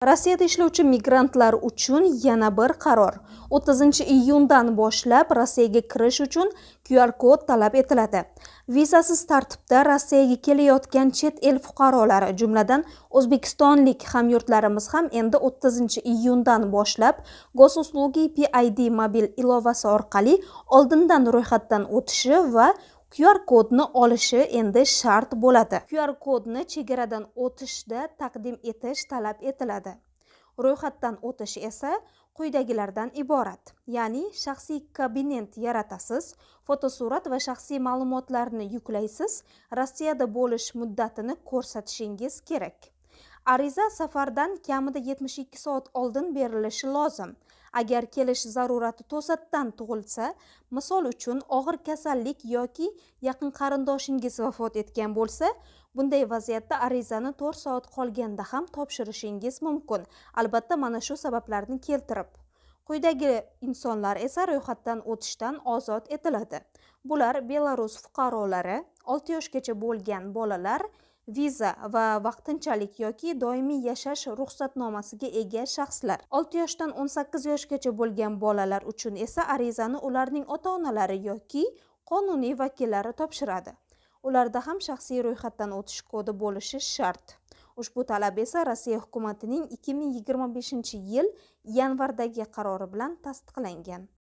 Rossiyada ishlovchi migrantlar uchun yana bir qaror. 30-iyundan boshlab Rossiyaga kirish uchun QR kod talab etiladi. Vizasiz tartibda Rossiyaga kelayotgan chet el fuqarolari, jumladan o'zbekistonlik hamyurtlarimiz ham endi 30-iyundan boshlab Gosuslugi PID mobil ilovasi orqali oldindan ro'yxatdan o'tishi va QR kodni olishi endi shart bo'ladi. QR kodni chegaradan o'tishda taqdim etish talab etiladi. Ro'yxatdan o'tish esa quyidagilardan iborat. Ya'ni shaxsiy kabinet yaratasiz, fotosurat va shaxsiy ma'lumotlarni yuklaysiz, Rossiyada bo'lish muddatini ko'rsatishingiz kerak. Ariza safardan kamida 72 soat oldin berilishi lozim. Agar kelish zarurati to'satdan tug'ilsa, misol uchun og'ir kasallik yoki yaqin qarindoshingiz vafot etgan bo'lsa, bunday vaziyatda arizani 4 soat qolganda ham topshirishingiz mumkin. Albatta, mana shu sabablarni keltirib. Quyidagi insonlar esa ro'yxatdan o'tishdan ozod etiladi. Bular Belarus fuqarolari, 6 yoshgacha bo'lgan bolalar, viza va vaqtinchalik yoki doimiy yashash ruxsatnomasiga ega shaxslar. 6 yoshdan 18 yoshgacha bo'lgan bolalar uchun esa arizani ularning ota-onalari yoki qonuniy vakillari topshiradi. Ularda ham shaxsiy ro'yxatdan o'tish kodi bo'lishi shart. Ushbu talab esa Rossiya hukumatining 2025-yil yanvardagi qarori bilan tasdiqlangan.